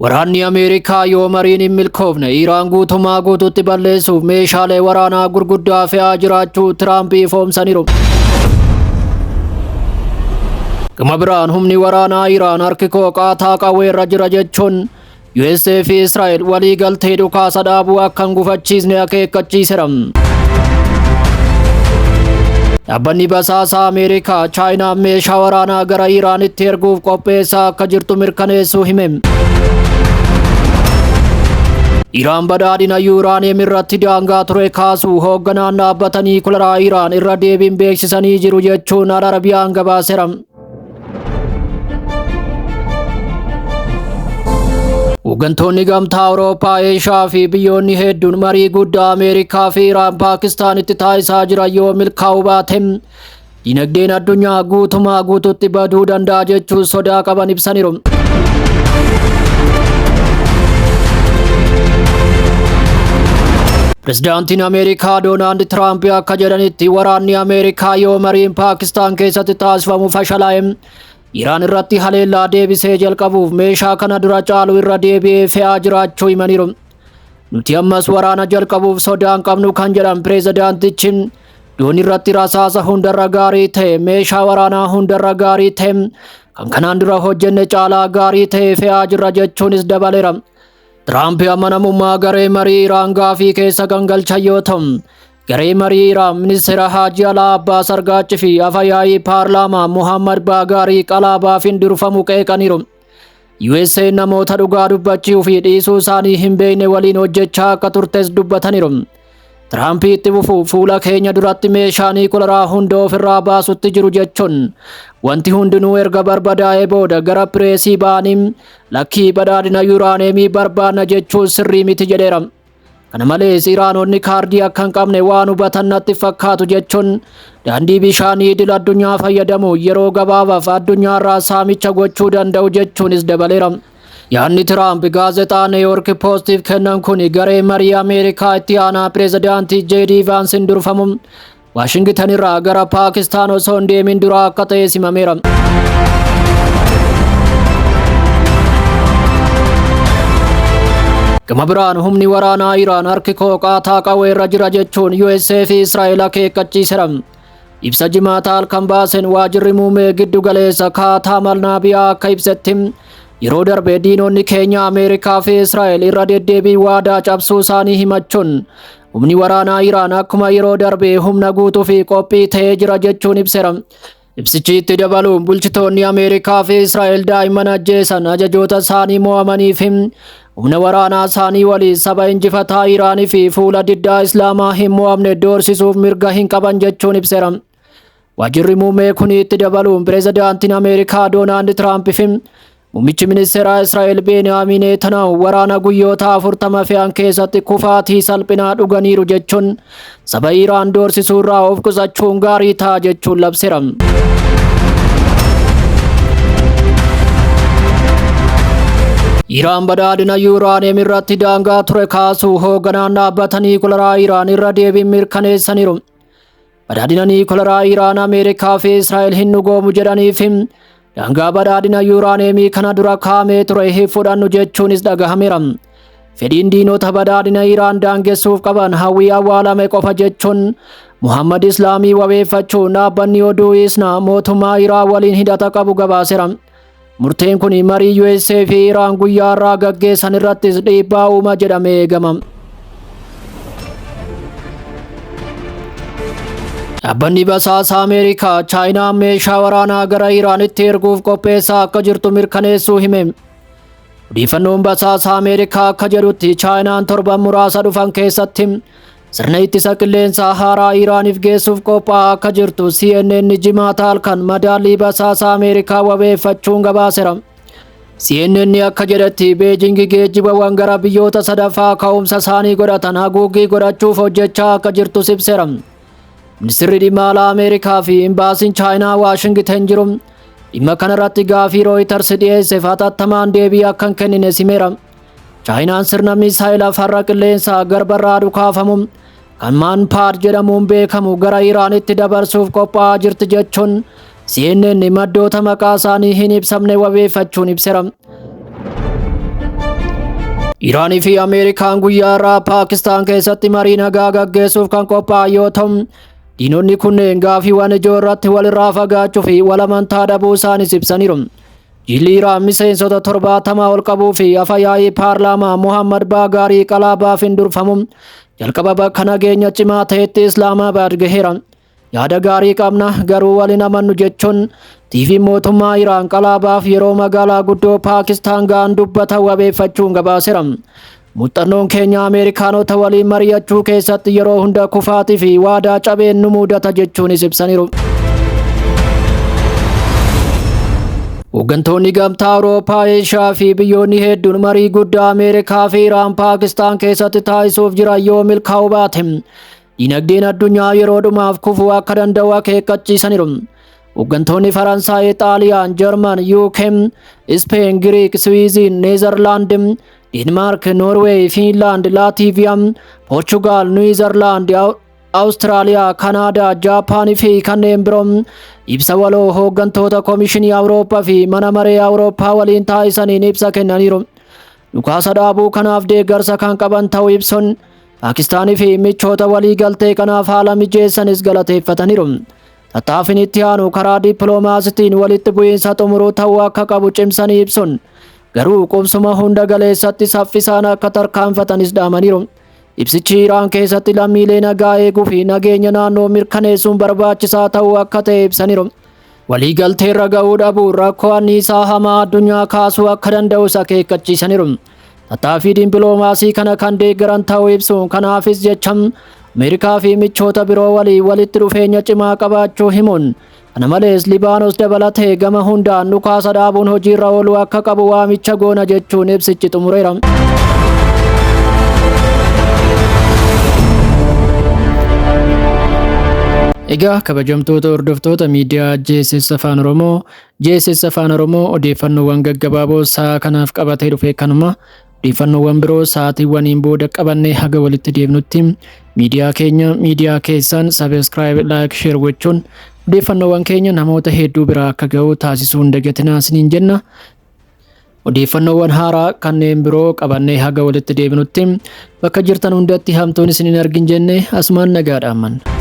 Waraanni Ameerikaa yoo mariin hin milkoofne Iraan guutumaa guututti balleessuuf meeshaalee waraanaa gurguddaa fe'aa jiraachuu Tiraamp ifoomsaniiru. Gama biraan humni waraanaa Iraan harki koo qaataa qawweerra jira jechuun USA fi Israa'el walii galtee dhukaasa dhaabuu akka hin gufachiisne akeekkachiiseera. Dhaabbanni basaasaa Ameerikaa Chaayinaan meeshaa waraanaa gara Iraanitti erguuf qopheessaa akka jirtu mirkaneessuu hime. Iraan badhaadhina yuuraaniyeem irratti daangaa ture kaasuu hoogganaan dhaabbata niikularaa Iraan irra deebiin beeksisanii jiru jechuun Al Arabiyaan gabaaseera. Hooggantoonni gamtaa Awurooppaa, Eeshiyaa fi biyyoonni hedduun marii guddaa Ameerikaa fi Iraan Paakistaanitti taasisaa jiran yoo milkaa'uu baate dinagdeen addunyaa guutumaa guututti baduu danda'a jechuun sodaa qaban ibsaniiru. Pirezidaantiin Ameerikaa Doonaald Tiraamp akka jedhanitti waraanni Ameerikaa yoo mariin Paakistaan keessatti taasifamu fashalaa'e Iraan irratti haleellaa deebisee jalqabuuf meeshaa kana dura caalu irra deebi'ee fe'aa jiraachuu himaniiru. Nuti ammas waraana jalqabuuf sodaa hin qabnu kan jedhan pirezidaantichi doonii irratti rasaasa hundarra gaarii ta'e meeshaa waraanaa hundarra gaarii ta'e kan kanaan dura hojjenne caalaa gaarii ta'e fe'aa jirra jechuunis dabaleera. Tiraamp amanamummaa garee marii Iraan gaafii keessa kan galchan yoo ta'u, garee marii Iraan ministeera Haajii Alaa Abbaas Argaachi fi afa yaa'ii paarlaamaa Muhammad Baagaarii Qalaabaafin durfamu qeeqaniiru. USA namoota dhugaa dubbachuu fi dhiisuu isaanii hin beekne waliin hojjechaa akka turtes dubbataniiru. Tiraamp itti fufuuf fuula keenya duratti meeshaa niikularaa hunda ofirraa baasutti jiru jechuun wanti hundinuu erga barbadaa'ee booda gara pireesii ba'anii lakkii badhaadhina yuuraaneemii barbaanna jechuun sirrii miti jedheera. Kana malees Iraanonni kaardii akka hin qabne waan hubatan natti fakkaatu jechuun daandii bishaanii idil addunyaa fayyadamu yeroo gabaabaaf addunyaarraa saamicha gochuu danda'u jechuunis dabaleera. Yaadni Tiraamp gaazexaa New York Postiif kennan kun garee marii Ameerikaa itti aanaa pirezidaantii JD Vaansin durfamu Waashingitan irraa gara Paakistaan osoo hin deemin dura akka ta'e simameera. Gama biraan humni waraanaa Iraan harki koo qaataa qawweerra jira jechuun USA fi Israa'el akeekkachiiseera. Ibsa Jimaata halkan baaseen waajirri muummee giddu galeessa Kaataa Malnaabiyaa akka ibsetti yeroo darbe diinonni keenya Ameerikaa fi Israa'el irra deddeebiin waadaa cabsuu isaanii himachuun humni waraanaa Iraan akkuma yeroo darbe humna guutuu fi qophii ta'ee jira jechuun ibseera. Ibsichi itti dabaluun bulchitoonni Ameerikaa fi Israa'el daa'imman ajjeesan ajajoota isaanii mo'amanii fi humna waraanaa isaanii waliin saba injifataa Iraanii fi fuula diddaa Islaamaa hin mo'amne doorsisuuf mirga hin qaban jechuun ibseera. Waajjirri muummee kun itti dabaluun pirezidaantiin Ameerikaa Doonaald Tiraamp fi muummichi ministeeraa Israa'el Beeniyaamin Netanyahu waraana guyyoota 40 fe'an keessatti kufaatii salphinaa dhuganiiru jechuun saba Iraan doorsisuu irraa of qusachuun gaarii ta'a jechuun labseera. Iraan badhaadhina yuuraaniyeem irratti daangaa ture kaasuu hoogganaan dhaabbata niikularaa Iraan irra deebiin mirkaneessaniiru. Badhaadhina niikularaa Iraan Ameerikaa fi Israa'el hin dhugoomu jedhaniif daangaa badhaadhina yuuraaniyeemii kana dura kaa'amee ture hin fudhannu jechuunis dhagahameera. Fedhiin diinota badhaadhina Iraan daangessuuf qaban hawwii awwaalame qofa jechuun Muhammad Islaamii wabeeffachuun dhaabbanni oduu Isnaa mootummaa Iraan waliin hidhata qabu gabaaseera. Murteen kun marii USA fi Iraan guyyaa har'aa gaggeessan irrattis dhiibbaa uuma jedhamee eegama. Dhaabbanni basaasa Ameerikaa Chaayinaan meeshaa waraanaa gara Iraanitti erguuf qopheessaa akka jirtu mirkaneessuu hime. Odeeffannoon basaasa Ameerikaa akka jedhutti Chaayinaan torban muraasa dhufan keessatti sirna ittisa qilleensaa haaraa Iraaniif geessuuf qophaa'aa akka jirtu CNN jimaata halkan madaallii basaasa Ameerikaa wabeeffachuun gabaaseera. CNN akka jedhetti Beejing geejjibawwan gara biyyoota sadaffaa ka'umsa isaanii godhatan haguuggii godhachuuf hojjechaa akka jirtus ibseera. Ministirri dhimma alaa Ameerikaa fi imbaasiin Chaayinaa Waashingiten jiru dhimma kanarratti gaafii Rooyiters dhiyeesseef hatattamaan deebii akka hin kennine simeera. Chaayinaan sirna misaayila farra qilleensaa garbarraa dhukaafamu kan Maanpaad jedhamuun beekamu gara Iraanitti dabarsuuf qophaa'aa jirti jechuun CNN maddoota maqaa isaanii hin ibsamne wabeeffachuun ibseera. Iraanii fi Ameerikaan guyyaa har'aa Paakistaan keessatti marii nagaa gaggeessuuf kan qophaa'an yoo ta'u, diinonni kunneen gaaffiiwwan ijoo irratti walirraa fagaachuu fi wal amantaa dhabuu isaanis ibsaniiru. Jilli Iraan miseensota 70 ol qabuu fi afa yaa'ii paarlaamaa Muhammad Baagaarii Qalaabaafin durfamu jalqaba bakka nageenya cimaa ta'etti Islaamabaad gaheera. Yaada gaarii qabna, garuu wal hin amannu jechuun TV mootummaa Iraan Qalaabaaf yeroo magaalaa guddoo Paakistaan ga'an dubbata wabeeffachuun gabaaseera. Muuxannoon keenya Ameerikaanota waliin mari'achuu keessatti yeroo hunda kufaatii fi waadaa cabeen nu mudata jechuunis ibsaniiru. Hooggantoonni gamtaa Awurooppaa, Eeshiyaa fi biyyoonni hedduun marii guddaa Ameerikaa fi Iraan Paakistaan keessatti taasisuuf jiran yoo milkaa'uu baate, dinagdeen addunyaa yeroo dhumaaf kufuu akka danda'u akeekkachiisaniiru. Hooggantoonni Faransaay, Xaaliyaan, Jarman, UK, Ispeen, Giriik, Siwiizin, Neezerlaand, Deenmaark, Noorweey, Fiinlaand, Laatiiviyaa, Poorchugaal, Niwuzerlaand, Awustiraaliyaa, Kanaadaa, Jaapaanii fi kanneen biroo ibsa waloo hooggantoota Komishinii Awurooppaa fi mana maree Awurooppaa waliin taasisaniin ibsa kennaniiru. Dhukaasa dhaabuu kanaaf deeggarsa kan qaban ta'uu ibsuun, Paakistaanii fi michoota walii galtee kanaaf haala mijeessanis galateeffataniiru. Tattaaffiin itti aanu karaa dippiloomaasiitiin walitti bu'iinsa xumuruu ta'uu akka qabu cimsanii ibsuun, garuu qubsuma hunda galeessatti saffisaan akka tarkaanfatanis dhaamaniiru. Ibsichi Iraan keessatti lammiilee nagaa eeguu fi nageenya naannoo mirkaneessuun barbaachisaa ta'uu akka ta'e ibsaniiru. Waliigalteerra ga'uu dhabuun rakkoo anniisaa hamaa addunyaa kaasuu akka danda'us akeekkachiisaniiru. Tattaaffii dippiloomaasii kana kan deeggaran ta'uu ibsuun, kanaafis jecha Ameerikaa fi michoota biroo waliin walitti dhufeenya cimaa qabaachuu himuun, kana malees Libaanos dabalatee gama hundaan dhukaasa dhaabuun hojiirra ooluu akka qabu waamicha goona jechuun ibsichi xumureera. Egaa kabajamtoota hordoftoota miidiyaa JSS Afaan Oromoo, JSS Afaan Oromoo odeeffannoowwan gaggabaaboo sa'a kanaaf qabatee dhufe kanuma. Odeeffannoowwan biroo sa'aatiiwwaniin booda qabannee haga walitti deemnutti, miidiyaa keenya, miidiyaa keessan subscribe, like, share gochuun odeeffannoowwan keenya namoota hedduu biraa akka ga'u taasisuu hin dagatinaa isiniin jenna. Odeeffannoowwan haaraa kanneen biroo qabannee haga walitti deebinutti, bakka jirtan hundatti hamtuun isin hin argin jenne asumaan nagaadhaan manna.